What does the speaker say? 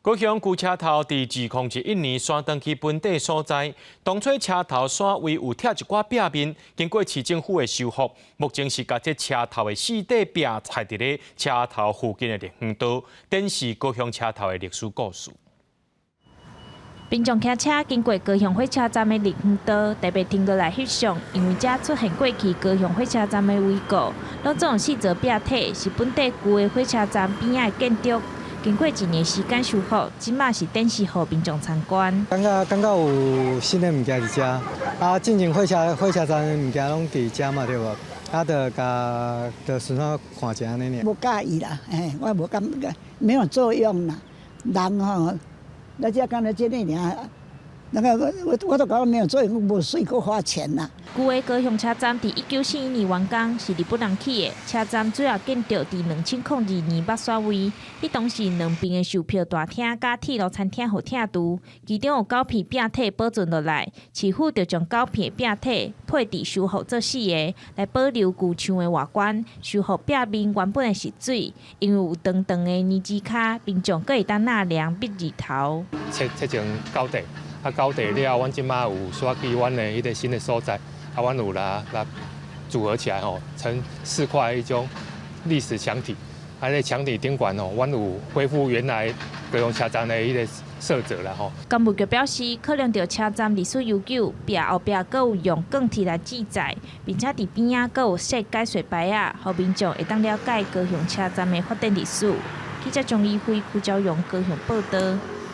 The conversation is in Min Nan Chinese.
高雄舊車頭佇2011年徙轉去本地所在，當初車頭徙位有拆一寡壁面，經過市政府的修復，目前是共這車頭的四塊壁拆佇咧車頭附近的綠園道，展示高雄車頭的歷史故事。民眾騎車經過高雄火車站的綠園道，特別停落來翕相，因為這出現過去高雄火車站的遺構，攏總有四座壁體，是本地舊的火車站邊仔的建築。經過一年時間修復，這馬是展示予民眾參觀。感覺有新的物件佇遮，啊，進前火車站的物件攏佇遮嘛，對無？啊，就共就順手看一下按呢爾。無佮意啦，嘿，我無感覺，沒有作用啦。人吼，來這敢若這呢爾，那個我都感覺沒有作用，無水閣花錢啦。舊的高雄車站佇1941年完工，是日本人起的。車站主要建築佇2002年捌徙位，彼當時兩邊的售票大廳佮鐵路餐廳予拆除，其中有九片壁體保存落來，市府就將九片壁體配置修復做四个，來保留舊牆的外觀，修復壁面原本的穡水，因為有長長的泥枝跤，民眾閣會當納涼避日頭。切切成九塊，啊九塊了後，阮這馬有徙去阮的彼个新的所在。啊，阮有來組合起來吼，成四塊彼種歷史牆體。啊，咧牆體頂懸吼，阮有恢復原來高雄車站的彼个色澤啦吼。工務局表示，考量著車站歷史悠久，壁後壁閣有用鋼鐵來賋載，並且佇邊仔閣有設解說牌仔，予民眾會當了解高雄車站的發展歷史。記者張怡輝、邱昭榮高雄報導。